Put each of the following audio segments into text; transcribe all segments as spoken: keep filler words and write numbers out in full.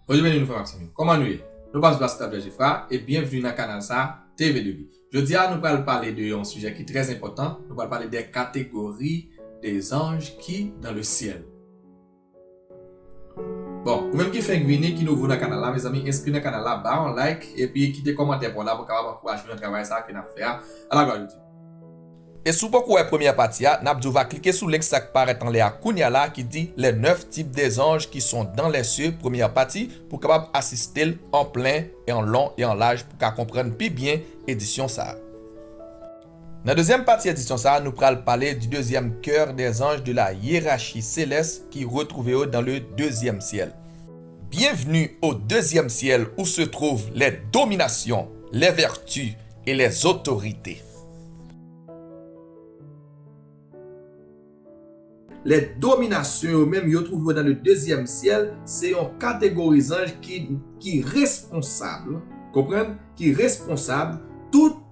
Bonjou, byenveni nou frè m ak sè m yo. Kòman nou ye? Nou pa sou plas Tab Jèfra e byenveni nan kanal sa, T V de vi. Jodi a, nou pral pale de yon sijè ki trè enpòtan. Nou pral pale de kategori de zanj ki dans le ciel. Bon, ou menm ki fenk vini, ki nouvo nan kanal la, mezanmi, enskri nan kanal la, ba yon like, epi kite kòmantè pa w la pou w kapab ankouraje m nan travay sa a ke n ap fè a. A la glwa de Dye. E si w poko wè premyè pati a, n ap di w va klike sou link sa k parèt anlè a kounye a la ki di Les neuf types des anges qui sont dans les cieux, première partie, pou w kapab asiste l an plen e an lon e an laj pou w ka konprann pi byen edisyon sa a. Nan dezyèm pati edisyon sa a, nou pral pale du deuxième chœur des anges de la hiérarchie céleste qui retrouve yo dans le deuxième ciel. Bienvenue au deuxième ciel où se trouvent les dominations, les vertus et les autorités. Les dominations yo menm, yo twouve yo dans le deuxième ciel, se yon kategori zanj ki, ki responsab, konprann? Ki responsab tout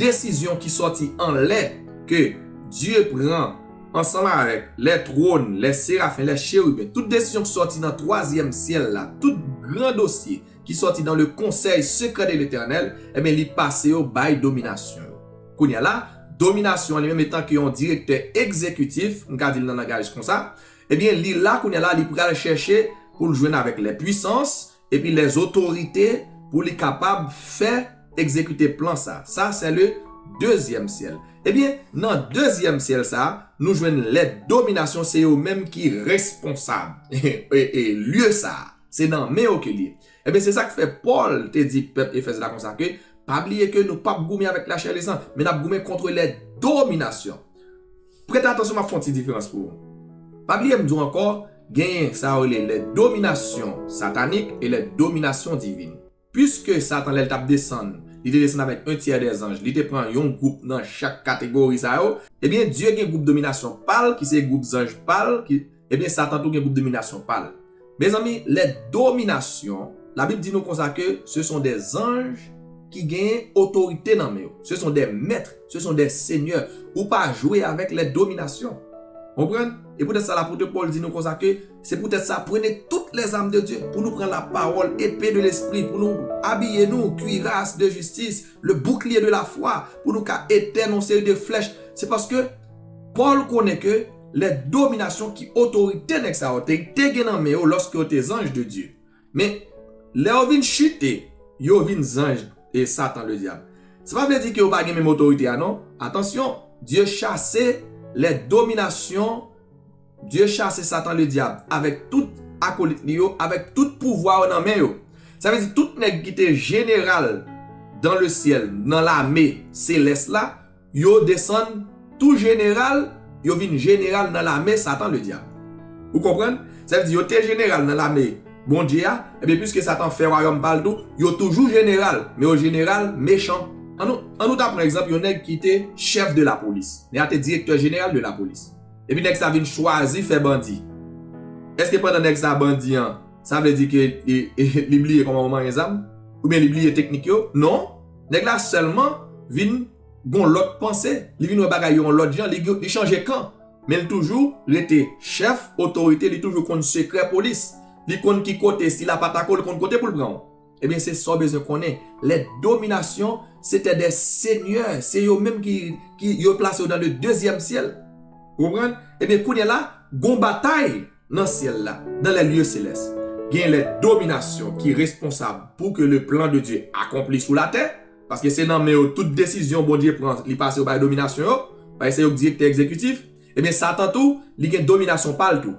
desizyon ki sòti anlè ke Dye pran ansanm avèk les trônes, les séraphins, les chérubins, tout desizyon ki sòti nan twazyèm syèl la, tout gran dosye ki sòti dans le conseil secret de l'Éternel, ebyen, li pase yo bay dominasyon yo. Kounye a la, dominasyon an li menm etan ke yon direktè egzekitif, m ka di l nan langaj konsa, ebyen, li la kounye a la, li pral chèche pou l jwenn avèk les puissances, epi les autorités pou li kapab fè egzekite plan sa. Sa, c'est le deuxième ciel. Ebyen, nan dezyèm syèl sa, nou jwenn les dominations, se yo menm ki responsab e, e lye sa. Se nan men yo ke l ye. Ebyen, se sa k fè Pòl te di pèp Efèz la konsa ke, pa bliye ke nou p ap goumen avèk lachè e lesan, men n ap goumen contre les dominations. Prete atansyon, m ap fè yon ti diferans pou ou. Pa bliye m di w ankò, genyen sa yo rele les dominations sataniques et les dominations divines. Piske Satan, lè l t ap desann, li te desann avèk un tiers des anges, li te pran yon gwoup nan chak kategori sa yo, ebyen, Dye gen gwoup dominasyon pa l, ki se gwoup zanj pa l, ki, ebyen, Satan tou gen gwoup dominasyon pa l. Mezanmi, les dominations, Labib di nou konsa ke ce sont des anges ki genyen otorite nan men yo. Ce sont des maîtres, ce sont des seigneurs. Ou pa jwe avèk les dominations. Konprann? E poutèt sa, lapot Pòl di nou konsa ke, c'est poutèt sa, prenez toutes les armes de Dieu, pou nou pran lapawòl, épée de l'esprit, pou nou abiye nou, cuirasse de justice, le bouclier de la foi, pou nou ka etèn yon seri de flèch. Se paske Pòl konnen ke les dominations ki otorite nèg sa yo te, te gen nan men yo lòske yo te zanj de Dye. Men, lè yo vin chite, yo vin zanj e Satan, le diable. Sa pa vle di ke yo pa gen menm otorite a, non. Atansyon, Dye chase les dominations, Dye chase Satan, le diable, avèk tout akolit li yo, avèk tout pouvwa yo nan men yo. Sa vle di tout nèg ki te jeneral dans le ciel, nan lame selès la, yo desann tou jeneral, yo vin jeneral nan lame Satan, le diable. Ou konprann? Sa vle di yo te jeneral nan lame Bondye a, ebyen, piske Satan fè wayòm pa l tou, yo toujou jeneral, men yo jeneral mechan. An nou, an nou ta pran egzanp yon nèg ki te chèf de lapolis. Nèg la te direktè jeneral de lapolis. Epi nèg sa vin chwazi fè bandi. Èske pandan nèg sa bandi an, sa vle di ke li, li bliye kòman yo manyen zam? Oubyen li bliye teknik yo? Non. Nèg la sèlman vin gon lòt panse. Li vin wè bagay yo yon lòt jan. Li, li chanje kan. Men li toujou rete chèf, otorite, li toujou konn sekrè polis. Li konn ki kote, si l ap atake w, li konn kote pou l pran w. Ebyen, se sa w bezwen konnen. Les dominations, c'était des seigneurs. Se yo menm ki, ki yo plase yo dans le deuxième ciel. Ou konprann? Ebyen, kounye a la, gon batay nan syèl la, dans les lieux célestes. Gen les dominations ki responsab pou ke le plan de Dieu accompli sou latè, paske se nan men yo tout desizyon Bondye pran, li pase yo bay dominasyon yo, paske se yo k direktè egzekitif. Ebyen, Satan tou, li gen dominasyon pa l tou,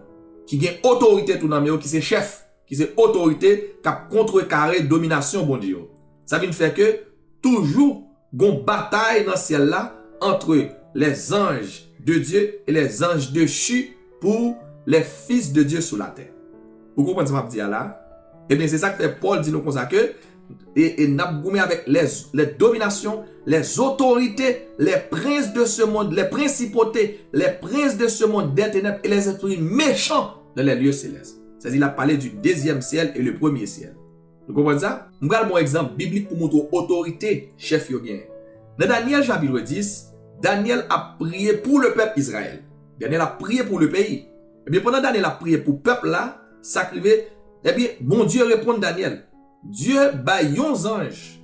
ki gen otorite tou nan men yo, ki se chèf, ki se otorite k ap kontrekare dominasyon Bondye yo. Sa vin fè ke toujou gon batay nan syèl la entre les anges de Dieu et les anges déchus pour les fils de Dieu sous la terre. Ou konprann sa m ap di a la? Ebyen, se sa k fè Pòl di nou konsa ke, e, e n ap goumen avèk les, les dominations, les autorités, les princes de ce monde, les principautés, les princes de ce monde des ténèbres et les esprits méchants dans les lieux célestes. Sètadi, l ap pale du deuxième ciel et le premier ciel. Nou konprann sa? M pral ba w egzanp biblik pou montre w otorite chèf yo genyen. Nan Danyèl chapit dis, Danyèl ap priye pou le pèp Izrayèl. Danyèl ap priye pou le peyi. Ebyen, pandan Danyèl ap priye pou pèp la, sa k rive, Ebyen, Bondye reponn Danyèl. Dye bay yon zanj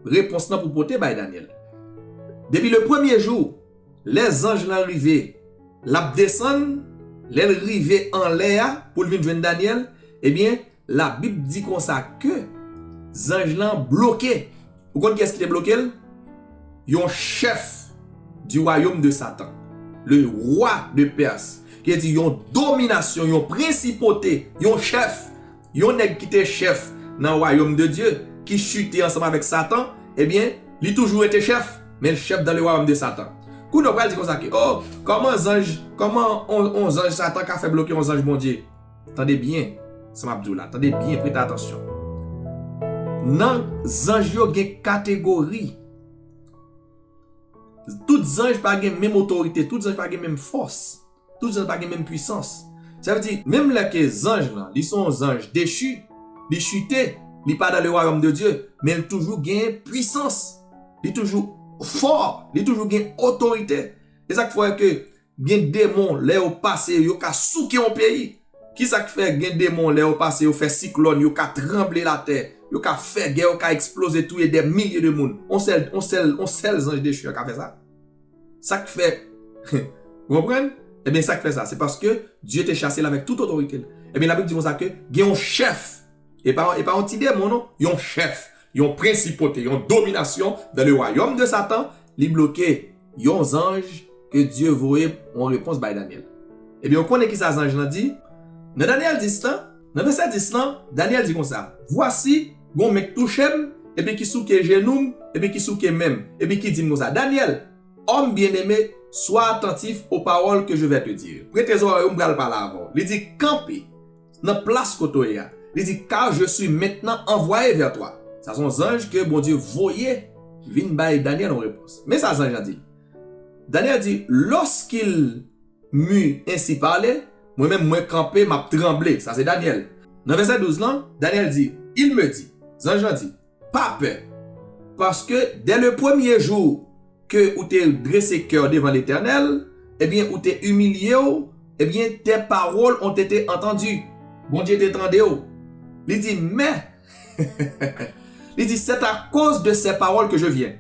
repons lan pou pote bay Danyèl. Depi le premye jou, lè zanj lan rive, l ap desann, lè l rive anlè a pou l vin jwenn Danyèl, ebyen, Labib di konsa ke zanj lan bloke. Ou konn kiyès ki te bloke l? Yon chèf du royaume de Satan, le roi de Perse, ki di yon dominasyon, yon prensipote, yon chèf, yon nèg ki te chèf nan wayòm de Dye, ki chite ansanm avèk Satan, ebyen, li toujou rete chèf, men l chèf dans le royaume de Satan. Kounye a, w pral di konsa ke, oh, kòman zanj, kòman on, on zanj Satan ka fè bloke on zanj Bondye? Tande byen sa m ap di w la. Tande byen, prete atansyon. Nan zanj yo gen kategori. Tout zanj pa gen menm otorite, tout zanj pa gen menm fòs, tout zanj pa gen menm pwisans. Sa vle di, menm lè ke zanj lan, li se yon zanj dechi, li chite, li pa dans le royaume de Dieu, men li toujou gen pwisans, li toujou fò, li toujou gen otorite. E sa k fè ke gen demon, lè yo pase, yo ka souke yon peyi. Kisa k fè gen demon, lè yo pase, yo fè siklòn, yo ka tranble latè, yo ka fè gè, yo ka eksploze, touye dè milye de moun? On sèl, on sèl, on sèl zanj dechi an ka fè sa? Sa k fè, ou konprann? Ebyen, sa k fè sa, se paske Dye te chase l avèk tout otorite l. Ebyen, Labib di konsa ke gen yon chèf. E pa, e pa yon ti demon, non. Yon chèf, yon prensipote, yon dominasyon dans le royaume de Satan, li bloke yon zanj ke Dye voye yon repons bay Danyèl. Ebyen, ou konnen ki sa zanj lan di? Nan Danyèl dis lan, nan vèsè dis lan, Danyèl di konsa, Vwasi, gon men k touche m, epi ki souke jenou m, epi ki souke men m, epi ki di m konsa, Danyèl, Homme bien-aimé, sois attentif aux paroles que je vais te dire. Prete zòrèy ou, m pral pale avè w. Li di, Kanpe nan plas kote w ye a. Li di, Car je suis maintenant envoyé vers toi. Sa se yon zanj ke Bondye voye vin bay Danyèl yon repons. Men sa zanj lan di. Danyèl di, Lorsqu'il m'eut ainsi parlé, mwen menm mwen kanpe, m ap tranble. Sa se Danyèl. Nan vèsè douz lan, Danyèl di, Il me dit, zanj lan di, Pa pè, paske dès le premier jour que ou te drese kè w devan Letènèl, ebyen, ou te imilye w, ebyen, tes paroles ont été entendues. Bondye te tande w. Li di, Men, li di, C'est à cause de ces paroles que je viens.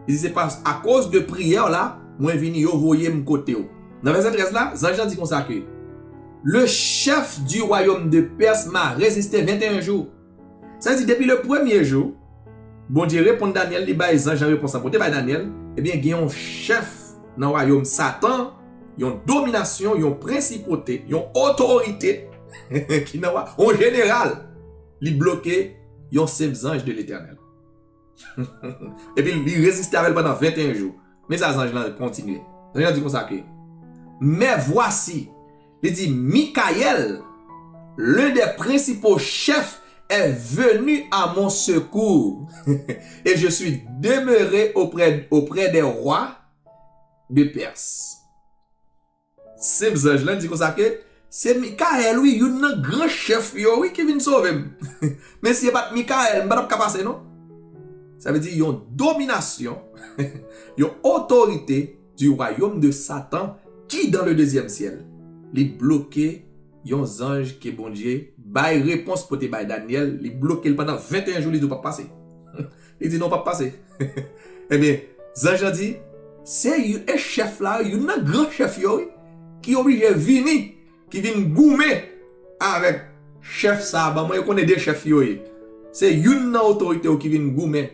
Li di, Se pa akoz de priyè w la, mwen vini, yo voye m kote w. Nan vèsè trèz la, zanj lan di konsa ke, Le chef du royaume de Perse m'a résisté vingt et un jours. Sa vle di, depi le premye jou, Bondye reponn Danyèl, li bay zanj lan repons lan pou te bay Danyèl, ebyen, gen yon chèf nan wayòm Satan, yon dominasyon, yon prensipote, yon otorite ki nan wa, yon jeneral, li bloke yon senp zanj de Letènèl. Epi li reziste avè l pandan venteyen jou. Men sa zanj lan kontinye. Zanj lan di konsa ke, Mais voici, li di, Michael, l'un des principaux chefs, est venu à mon secours, et je suis demeuré auprès, auprès des rois de Perse. Senp zanj lan di konsa ke se Mikayèl, wi, youn nan gran chèf yo, wi, ki vin sove m. Men si se pa t Mikayèl, m pa t ap ka pase, non. Sa vle di yon dominasyon, yon otorite du royaume de Satan ki dans le deuxième ciel. Li bloke yon zanj ke Bondye bay repons pou te bay Danyèl, li bloke l pandan venteyen jou, li di w p ap pase. Li di non, w p ap pase. Ebyen, zanj lan di, se y-, e chèf la, youn nan gran chèf yo, wi, ki oblije vini, ki vin goumen avèk chèf sa a, ban mwen, yo konnen de chèf yo ye. Se youn nan otorite yo ki vin goumen,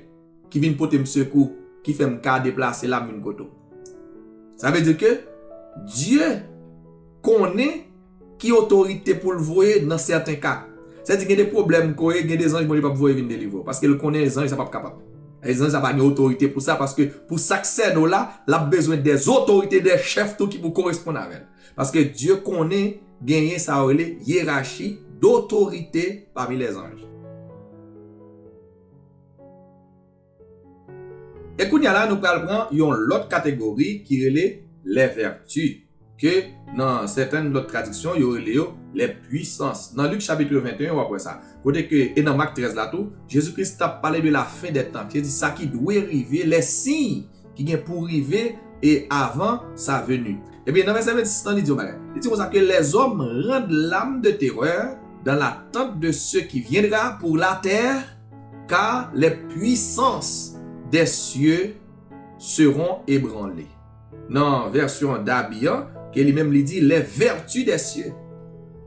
ki vin pote m sekou, ki fè m ka deplase la m vin kote w. Sa vle di ke Dye konnen ki otorite pou l voye nan sèten ka. Sa vle di gen de pwoblèm ke w ye, gen de zanj Bondye p ap voye vin delivre w, paske l konnen zanj sa p ap kapab. E zanj sa pa gen otorite pou sa, paske pou saksède w la, l ap bezwen de otorite, de chèf tou ki pou koresponn avè l. Paske Dye konnen genyen sa yo rele yerachi, dotorite pami lèzanj. E kounye a la, nou pral pran yon lòt kategori ki rele les vertus, ke nan sèten lòt tradiksyon, yo rele yo les puissances. Nan Lik chapit venteyen, w ap wè sa. Kote ke, e nan Mak trèz la tou, Jezi Kris t ap pale de la fin des temps. Li di sa ki dwe rive, les signes ki gen pou rive e avan sa veni. Ebyen, nan vèsè vennsis lan, li di yon bagay. Li di konsa ke les hommes rendent l'âme de terreur dans l'attente de ce qui viendra pour la terre, car les puissances des cieux seront ébranlées. Nan vèsyon Darby an, ke li menm li di les vertus des cieux.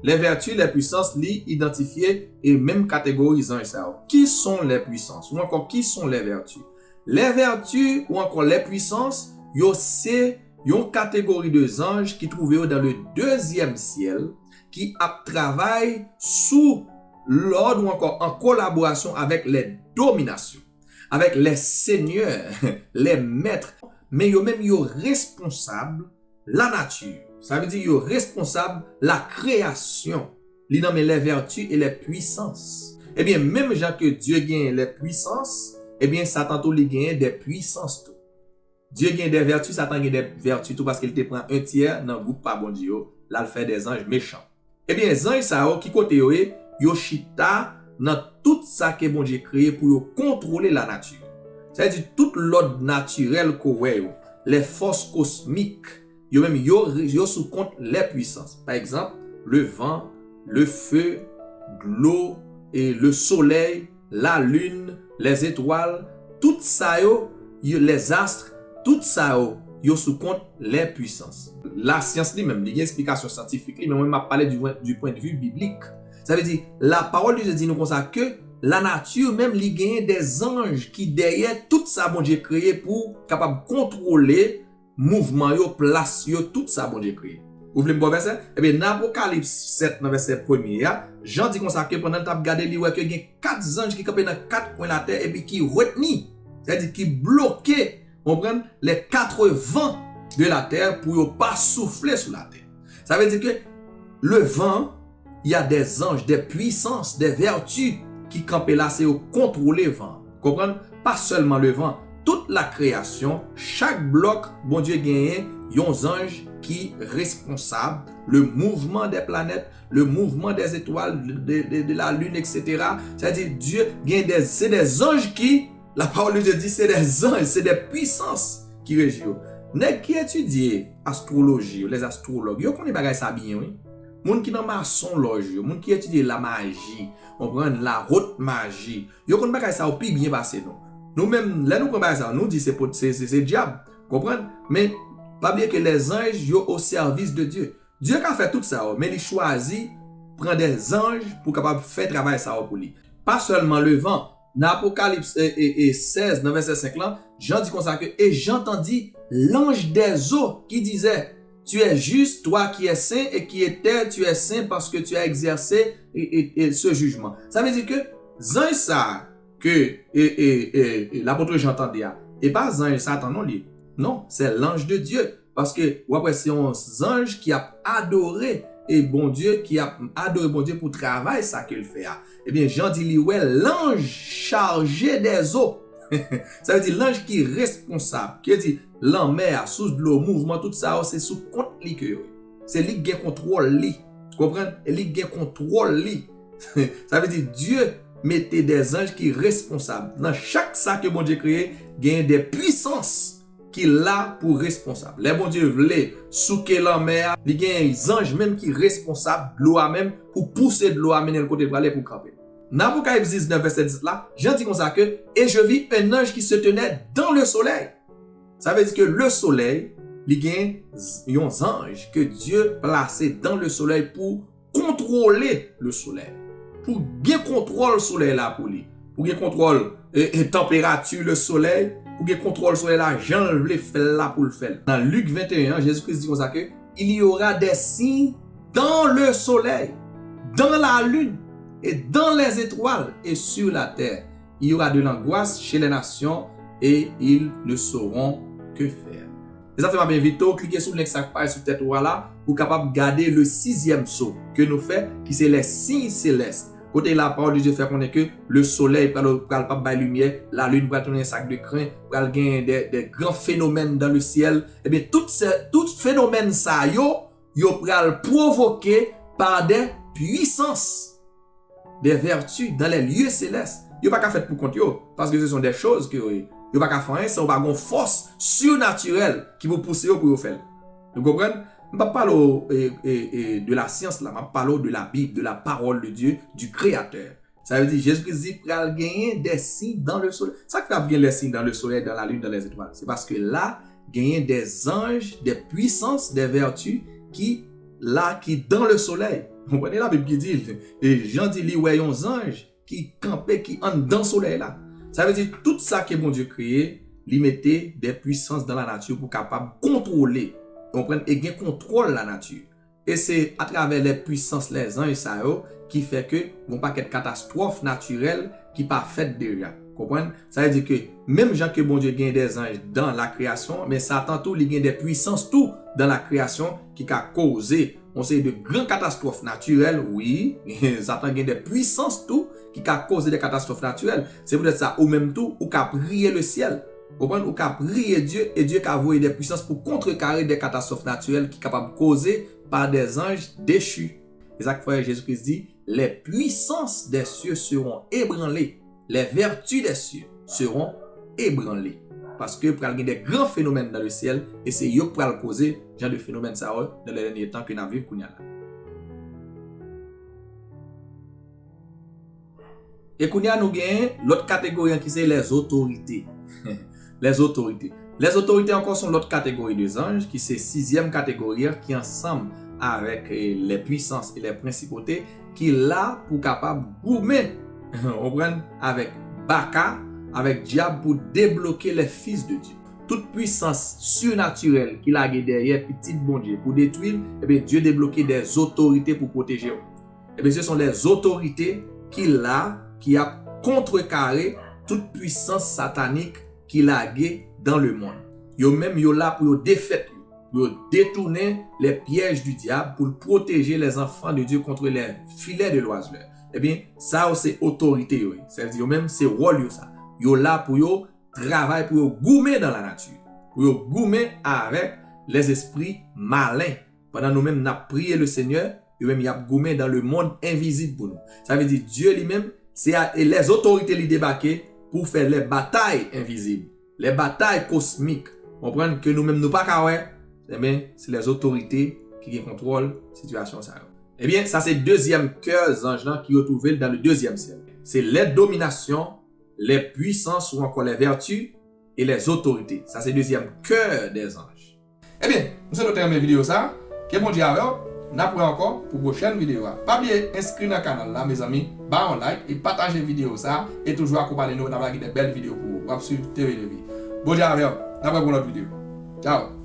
Les vertus, les puissances, li idantifye e menm kategori zanj sa yo. Qui sont les puissances? Ou ankò, qui sont les vertus? Les vertus ou ankò les puissances, yo se yon kategori de zanj ki twouve yo dans le deuxième ciel, ki ap travay sou lòd ou ankò an kolaborasyon avèk les dominations, avec les seigneurs, les maîtres. Men yo menm yo responsab la nature. Sa vle di yo responsab la création. Li nan men les vertus et les puissances. Ebyen, menm jan ke Dye genyen les puissances, ebyen, Satan tou li genyen des puissances tou. Dye gen des vertus, Satan gen des vertus tou, paske li te pran un tiers nan gwoup pa Bondye yo, l al fè des anges méchants. Ebyen, zanj sa yo, ki kote yo ye? Yo chita nan tout sa ke Bondye kreye pou yo kontwole la nature. Sa vle di tout lòd natirèl ke w wè yo, les forces cosmiques, yo menm yo, yo sou kont les puissances. Pa egzanp, le vent, le feu, dlo, e le soleil, la lune, les étoiles, tout sa yo, yo, les astres, tout sa yo, yo sou kont les puissances. Lasyans li menm, li gen esplikasyon syantifik li, men mwen m ap pale du, du point de vue biblique. Sa vle di, la parole de Dieu di nou konsa ke la nature menm li genyen des anges ki dèyè tout sa Bondye kreye pou kapab kontwole mouvman yo, plas yo, tout sa Bondye kreye. Ou vle m ba w vèsè? Ebyen, nan Apokalips sèt, nan vèsè premye a, Jan di konsa ke pandan l t ap gade, li wè ke gen kat zanj ki kanpe nan kat kwen latè epi ki retni, sètadi ki bloke, konprann, les quatre vents de la terre pou yo pa soufle sou latè. Sa vle di ke le vent, il y a des anges, des puissances, des vertus ki kanpe la, se yo kontwole van an. Konprann? Pa sèlman le vent, tout la création, chak blòk, Bondye genyen yon zanj ki responsab le mouvement des planètes, le mouvement des étoiles, de, de, de la lune, et cetera. Sètadi, Dye gen de, se de zanj ki, la parole de Dieu dit, se de zanj, se de puisans ki reji yo. Nèg ki etidye astwoloji yo, les astrologues, yo konnen bagay sa byen, wi. Moun ki nan masonlòj yo, moun ki etidye la maji, konprann, la haute magie, yo konn bagay sa yo pi byen pase nou. Nou menm, lè nou pran bagay sa yo, nou di se, se, se, se dyab, konprann? Men, pa bliye ke les anges, yo au service de Dieu. Dye ka fè tout sa yo, men li chwazi pran de zanj pou kapab fè travay sa yo pou li. Pa sèlman le vent. Nan Apokalips, e, e, e, sèz, nan vèsè senk lan, Jan di konsa ke, et j'entendis l'ange des eaux qui disait, tu es juste, toi qui es saint, et qui étais, tu es saint, parce que tu as exercé, et, et, et ce jugement. Sa vle di ke zanj sa ke, e, e, e, e, lapot Jan tande a, e pa zanj Satan non li. Non, c'est l'ange de Dieu. Paske w ap wè se yon zanj ki ap adore e Bondye, ki ap adore Bondye pou travay sa ke l fè a. Ebyen, Jan di li wè l'ange chargé des eaux. Sa vle di lanj ki responsab, ki di lanmè a, sous dlo, mouvman, tout sa yo, se sou kont li ke yo ye. Se li k gen kontwòl li. Konprann? E li k gen kontwòl li. Sa vle di Dye mete de zanj ki responsab. Nan chak sa ke Bondye kreye, genyen de pwisans ki la pou responsab. Lè Bondye vle souke lanmè a, li gen zanj menm ki responsab dlo a menm pou pouse dlo a mennen l kote l prale pou kanpe. Nan Apokalips diznèf vèsè dis la, Jan di konsa ke, et je vis un ange qui se tenait dans le soleil. Sa vle di ke le soleil, li gen z- yon zanj ke Dye plase dans le soleil pou kontwole le soleil. Pou gen kontwòl solèy la pou li. Pou gen kontwòl e, e tanperati le soleil, pou gen kontwòl solèy la jan l vle fè l la pou l fè l. Nan Lik venteyen an, Jezi Kris di konsa ke, il y aura des signes dans le soleil, dans la lune et dans les étoiles et sur la terre. Il y aura de l'angoisse chez les nations et ils ne sauront que faire. Mezanmi, m ap envite w klike sou link sa k parèt sou tèt ou a la pou w kapab gade le sizyèm so ke nou fè, ki se les signes célestes. Kote la parole de Dieu fè konnen ke le soleil pral, pral p ap bay limyè, la lune pral tounen sak de kren, pral gen de, de gran fenomèn dans le ciel. Ebyen, tout, se, tout fenomèn sa yo, yo pral pwovoke par des puissances, des vertus dans les lieux célestes. Yo pa ka fèt pou kont yo, paske ce sont des choses ke yo ye. Yo pa ka fè anyen san yo pa gon fòs sinatirèl ki pou pouse yo pou yo fè l. Nou konprann? M p ap pale w e, e, e, de la syans la, m ap pale w de la Bib, de la parole de Dieu, du Créateur. Sa vle di, Jezi Kris di pral genyen des signes dans le soleil. Sa k fè ap gen les signes dans le soleil, dans la lune, dans les étoiles? Se paske la, genyen des anges, des puissances, des vertus ki la, ki dans le soleil. Ou konprann? E Labib ki di l, e Jan di li wè yon zanj ki kanpe, ki anndan solèy la. Sa vle di, tout sa ke Bondye kreye, li mete des puissances dans la nature pou kapab kontwole, ou konprann, e gen kontwòl lanati. E se atravè les puissances, les anges sa yo, ki fè ke gon pakèt katastwòf natirèl ki pa fèt deja. Konprann? Sa vle di ke menm jan ke Bondye gen des anges dans la création, men Satan tou, li gen des puissances tou dans la création ki ka koze yon seri de gran katastwòf natirèl, wi, Satan gen des puissances tou ki ka koze des katastwòf natirèl. Se poutèt sa, ou menm tou, ou ka priye le ciel. Ou konprann? Ou ka priye Dye, e Dye ka voye des puissances pou kontrekare des katastwòf natirèl ki kapab koze par des anges déchus. E sa k fè Jezi Kris di, les puissances des cieux seront ébranlées, les vertus des cieux seront ébranlées. Paske pral gen de gran fenomèn dans le ciel, e se yo k pral koze jan de fenomèn sa yo dans les derniers temps ke n ap viv kounye a la. E kounye a nou gen lòt kategori an ki se les autorités. Les autorités. Les autorités ankò se yon lòt kategori de zanj ki se sizyèm kategori an ki ansanm avèk eh, les puissances et les principautés ki la pou kapab goumen, ou konprann, avèk baka, avèk dyab pou debloke les fils de Dieu. Tout pwisans sirnatirèl ki lage dèyè pitit Bondye pou detwi l, ebyen, Dye debloke des autorités pou pwoteje w. Ebyen, ce sont les autorités ki la, ki ap kontrekare tout pwisans satanik ki lage dans le monde. Yo menm, yo la pou yo defèt yo, pou yo detounen les pièges du diable, pou l pwoteje les enfants de Dieu contre les filets de l'oiseleur. Ebyen, sa yo se otorite yo ye. Sa vle di yo menm, se wòl yo sa. Yo la pou yo travay, pou yo goumen dans la nature, pou yo goumen avèk les esprits malins. Pandan nou menm n ap priye le Seigneur, yo menm y ap goumen dans le monde invisible pou nou. Sa vle di Dye li menm, se a, e les autorités li debake pou fè les batailles invisibles, les batailles cosmiques. Konprann ke nou menm nou pa ka wè, ebyen, se les autorités ki gen kontwòl sitiyasyon sa yo. Ebyen, sa se dezyèm kè zanj lan ki retwouve l dans le deuxième ciel. Se les dominations, les puissances ou encore les vertus et les autorités. Sa se dezyèm kè des anges. Ebyen, m swete w te renmen videyo sa. Ke Bondye avè w. N ap wè ankò pou pwochèn videyo a. Pa bliye enskri nan kanal la, mezanmi. Ba yon like e pataje videyo sa. E toujou akonpanye nou, n ap lage de bèl videyo pou ou. W ap swiv T V de Vie. Bondye avè w. N ap wè pou yon lòt videyo. Tchao.